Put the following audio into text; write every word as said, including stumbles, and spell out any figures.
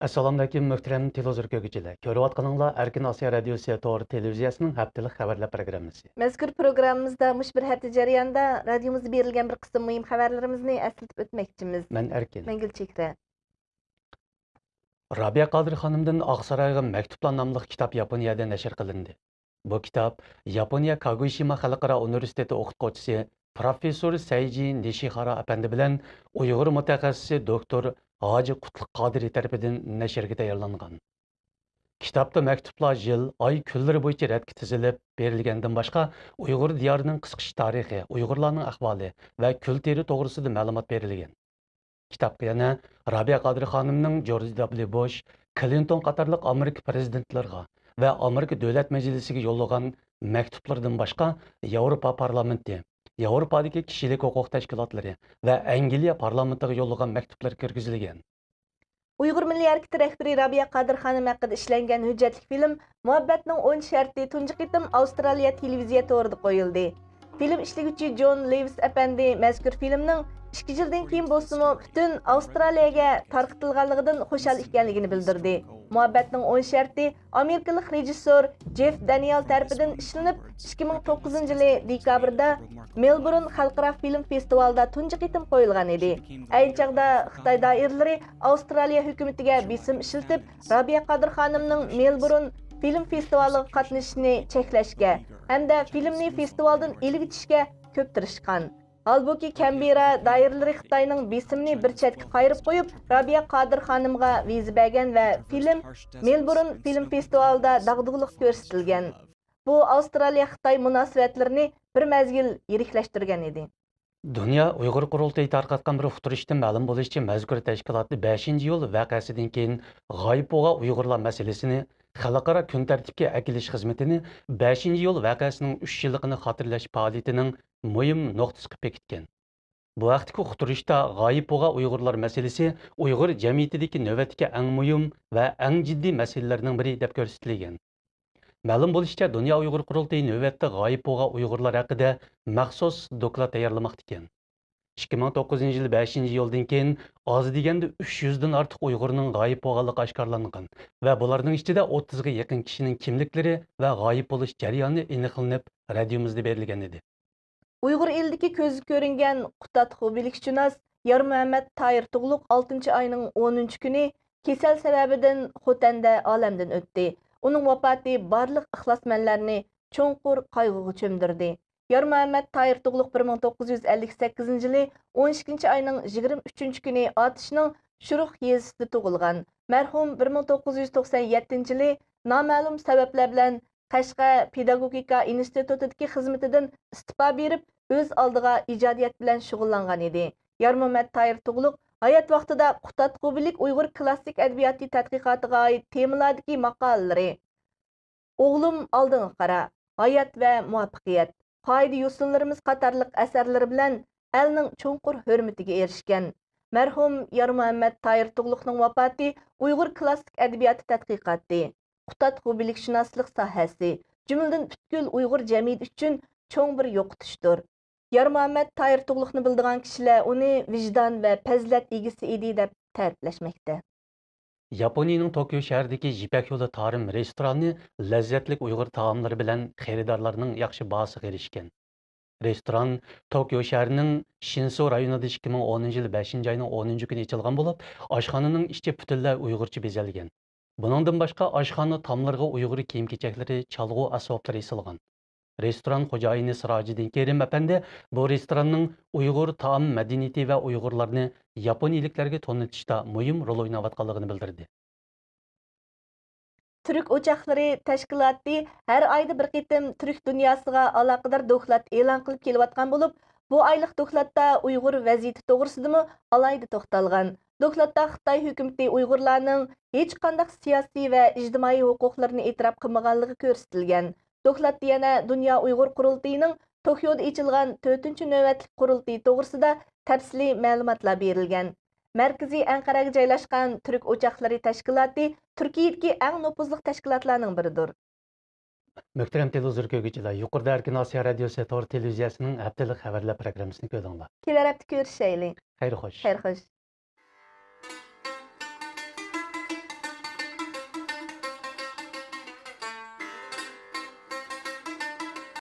ئەسسالامۇئەلەيكۇم، مۆھتەرەم تېلېۋىزور كۆرگۈچىلەر. كۆرۈۋاتقىنىڭلار ئەركىن ئاسىيا رادىيوسى تور تېلېۋىزىيەسىنىڭ ھەپتىلىك خەۋەرلەر پروگراممىسى. مەزكۇر پروگراممىمىزدا مۇشۇ بىر ھەپتە جەريانىدا رادىيومىزدا بېرىلگەن بىر قىسىم مۇھىم خەۋەرلىرىمىزنى ئەسلىتىپ ئۆتمەكچىمىز. مەن ئەركىن. مەن گۈلچېھرە. رابىيە قادىر خانىمدىن ئاقسارايغا مەكتۇپلار ناملىق كىتاب ياپونىيەدە نەشر قىلىندى. بۇ كىتاب ياپونىيە كاگوشىما خەلقئارا ئۇنىۋېرسىتېتى ئوقۇتقۇچىسى پروفېسسور سەيجى نىشىخارا ئەپەندى بىلەن ئۇيغۇر مۇتەخەسسىسى دوكتور ھاجى قۇتلۇق قادىرى تەرىپىدىن نەشرگە تەييارلانغان. كىتابتا مەكتۇپلار يىل، ئاي، كۈنلىرى بويىچە رەتكە تىزىلىپ بېرىلگەندىن باشقا، ئۇيغۇر دىيارىنىڭ قىسقىچە تارىخى، ئۇيغۇرلارنىڭ ئەھۋالى ۋە كۈلتۈرى توغرىسىدا مەلۇمات بېرىلگەن. كىتابقا يەنە رابىيە قادىر خانىمنىڭ جورج دابليۇ بۇش، كلىنتون قاتارلىق ئامېرىكا پىرېزىدېنتلىرىغا ۋە ئامېرىكا دۆلەت مەجلىسىگە يوللىغان مەكتۇپلىرىدىن باشقا، ياۋروپا پارلامېنتى، ياۋروپادىكى كىشىلىك ھوقۇق تەشكىلاتلىرى ۋە ئەنگلىيە پارلامېنتىغا يوللىغان مەكتۇپلىرى كىرگۈزۈلگەن. ئۇيغۇر مىللىي ھەرىكىتى رەھبىرى رابىيە قادىر خانىم ھەققىدە ئىشلەنگەن ھۆججەتلىك فىلىم مۇھەببەتنىڭ ئون شەرتى تۇنجى قېتىم ئاۋسترالىيە تېلېۋىزىيە تورىدا قويۇلدى. فىلىم ئىشلىگۈچى جون لېۋىس ئەپەندى مەزكۇر فىلىمنىڭ ئىككى يىلدىن كېيىن بولسىمۇ پۈتۈن ئاۋسترالىيەگە تارقىتىلغانلىقىدىن خۇشال ئىكەنلىكىنى بىلدۈردى. مۇھەببەتنىڭ ئون شەرتى ئامېرىكىلىق رېژىسسور جېف دانىيال تەرىپىدىن ئىشلىنىپ، ئىككى مىڭ توققۇزىنچى يىلى دېكابىردا مېلبورن خەلقئارا فىلىم فېستىۋالىدا تۇنجى قېتىم قويۇلغان ئىدى. ئەينى چاغدا خىتاي دائىرىلىرى ئاۋسترالىيە ھۆكۈمىتىگە بېسىم ئىشلىتىپ، رابىيە قادىر خانىمنىڭ مېلبورن فىلىم فېستىۋالىغا قاتنىشىشىنى چەكلەشكە ھەمدە فىلىمنى فېستىۋالدىن ئېلىۋېتىشكە كۆپ تىرىشقان. ھالبۇكى، كەنبېررا دائىرىلىرى خىتاينىڭ بېسىمىنى بىر چەتكە قايرىپ قويۇپ، رابىيە قادىر خانىمغا ۋىزا بەرگەن ۋە فىلىم مېلبورن فىلىم فېستىۋالىدا داغدۇغىلىق كۆرسىتىلگەن. بۇ ئاۋسترالىيە-خىتاي مۇناسىۋەتلىرىنى بىر مەزگىل يىرىكلەشتۈرگەن ئىدى. دۇنيا ئۇيغۇر قۇرۇلتىيى تارقاتقان بىر ئۇقتۇرۇشتىن مەلۇم بولۇشىچە، مەزكۇر تەشكىلات بەشىنچى ئىيۇل ۋەقەسىدىن كېيىن غايىب بولغان ئۇيغۇرلار مەسىلىسىنى خەلقئارا كۈن تەرتىپكە ئەكېلىش خىزمىتىنى بەشىنچى ئىيۇل ۋەقەسىنىڭ ئۈچ يىللىقىنى خاتىرىلەش پائالىيىتىنىڭ مۇھىم نۇقتىسى قىلىپ بېكىتكەن. بۇ ھەقتىكى ئۇقتۇرۇشتا غايىب بولغان ئۇيغۇرلار مەسىلىسى ئۇيغۇر جەمئىيىتىدىكى نۆۋەتتىكى ئەڭ مۇھىم ۋە ئەڭ جىددىي مەسىلىلەرنىڭ بىرى دەپ كۆرسىتىلگەن. مەلۇم بولۇشىچە، دۇنيا ئۇيغۇر قۇرۇلتىيى نۆۋەتتە غايىب بولغان ئۇيغۇرلار ھەققىدە مەخسۇس دوكلات تەييارلىماقتا ئىكەن. ئىككى مىڭ توققۇزىنچى يىل بەشىنچى ئىيۇلدىن كېيىن ئاز دېگەندە ئۈچ يۈزدىن ئارتۇق ئۇيغۇرنىڭ غايىب بولغانلىقى ئاشكارىلانغان ۋە بۇلارنىڭ ئىچىدە ئوتتۇزغا يېقىن كىشىنىڭ كىملىكلىرى ۋە غايىب بولۇش جەريانى ئېنىقلىنىپ، رادىيومىزدا بېرىلگەن ئىدى. ئۇيغۇر ئېلىدىكى كۆزگە كۆرۈنگەن قۇتادغۇ بىلىكشۇناس يارمۇھەممەت تاھىر تۇغلۇق ئالتىنچى ئاينىڭ ئونىنچى كۈنى كېسەل سەۋەبىدىن خوتەندە ئالەمدىن ئۆتتى. ئۇنىڭ ۋاپاتى بارلىق ئىخلاسمەنلەرنى چوڭقۇر قايغۇغا چۆمدۈردى. يارمۇھەممەت تاھىر تۇغلۇق بىر مىڭ توققۇز يۈز ئەللىك سەككىزىنچى يىلى ئون ئىككىنچى ئاينىڭ يىگىرمە ئۈچىنچى كۈنى ئاتۇشنىڭ شورۇق يېزىسىدا تۇغۇلغان. مەرھۇم بىر مىڭ توققۇز يۈز توقسان يەتتىنچى يىلى نامەلۇم سەۋەبلەر بىلەن قەشقەر پېداگوگىكا ئىنستىتۇتىدىكى خىزمىتىدىن ئىستېپا بېرىپ، ئۆز ئالدىغا ئىجادىيەت بىلەن شۇغۇللانغان ئىدى. يارمۇھەممەت تاھىر تۇغلۇق ھايات ۋاقتىدا قۇتادغۇبىلىك ئۇيغۇر كلاسسىك ئەدەبىياتى تەتقىقاتىغا ئائىت تېمىلاردىكى ماقالىلىرى، ئوغلۇم، ئالدىڭغا قارا، ھايات ۋە مۇۋەپپەقىيەت، قائىدە-يوسۇنلىرىمىز قاتارلىق ئەسەرلىرى بىلەن ئەلنىڭ چوڭقۇر ھۆرمىتىگە ئېرىشكەن. مەرھۇم يارمۇھەممەت تاھىر تۇغلۇقنىڭ ۋاپاتى ئۇيغۇر كلاسسىك ئەدەبىياتى تەتقىقاتى، قۇتادغۇ بىلىكشۇناسلىق ساھەسى، جۈملىدىن پۈتكۈل ئۇيغۇر جەمئىيىتى ئۈچۈن چوڭ بىر يوقىتىشتۇر. يارمۇھەممەت تاھىر تۇغلۇقنى بىلىدىغان كىشىلەر ئۇنى ۋىجدان ۋە پەزىلەت ئىگىسى ئىدى دەپ تەرىپلەشمەكتە. ياپونىيىنىڭ توكيو شەھىرىدىكى يىپەك يولى تارىم رېستورانى لەززەتلىك ئۇيغۇر تائاملىرى بىلەن خېرىدارلارنىڭ ياخشى باھاسىغا ئېرىشكەن. رېستوران توكيو شەھىرىنىڭ شىنسو رايونىدا ئىككى مىڭ ئونىنچى يىل بەشىنچى ئاينىڭ ئونىنچى كۈنى ئېچىلغان بولۇپ، ئاشخانىنىڭ ئىچى پۈتۈنلەي ئۇيغۇرچە بېزەلگەن. بۇنىڭدىن باشقا، ئاشخانا تاملىرىغا ئۇيغۇر كىيىم-كېچەكلىرى، چالغۇ ئەسۋابلىرى ئېسىلغان. رېستوران خوجايىنى سىراجىدىن كېرىم ئەپەندى بۇ رېستوراننىڭ ئۇيغۇر تائام مەدەنىيىتى ۋە ئۇيغۇرلارنى ياپونىيىلىكلەرگە تونۇتۇشتا مۇھىم رول ئويناۋاتقانلىقىنى بىلدۈردى. تۈرك ئوچاقلىرى تەشكىلاتى ھەر ئايدا بىر قېتىم تۈرك دۇنياسىغا ئالاقىدار دوكلات ئېلان قىلىپ كېلىۋاتقان بولۇپ، بۇ ئايلىق دوكلاتتا ئۇيغۇر ۋەزىيىتى توغرىسىدىمۇ ئالاھىدە توختالغان. دوكلاتتا خىتاي ھۆكۈمىتى ئۇيغۇرلارنىڭ ھېچقانداق سىياسىي ۋە ئىجتىمائىي ھوقۇقلىرىنى ئېتىراپ قىلمىغانلىقى كۆرسىتىلگەن. دوكلاتتا يەنە دۇنيا ئۇيغۇر قۇرۇلتىيىنىڭ توكيودا ئېچىلغان تۆتىنچى نۆۋەتلىك قۇرۇلتىيى توغرىسىدا تەپسىلىي مەلۇماتلار بېرىلگەن. مەركىزى ئەنقەرەگە جايلاشقان تۈرك ئوچاقلىرى تەشكىلاتى تۈركىيەدىكى ئەڭ نوپۇزلۇق تەشكىلاتلارنىڭ بىرىدۇر. مۆھتەرەم تېلېۋىزور كۆرگۈچىلەر، يۇقىرىدا ئەركىن ئاسىيا رادىيوسى تور تېلېۋىزىيەسىنىڭ ھەپتىلىك خەۋەرلەر پروگراممىسىنى كۆردۈڭلار. كېلەر ھەپتە كۆرۈشەيلى. خەير خوش. خەير خوش.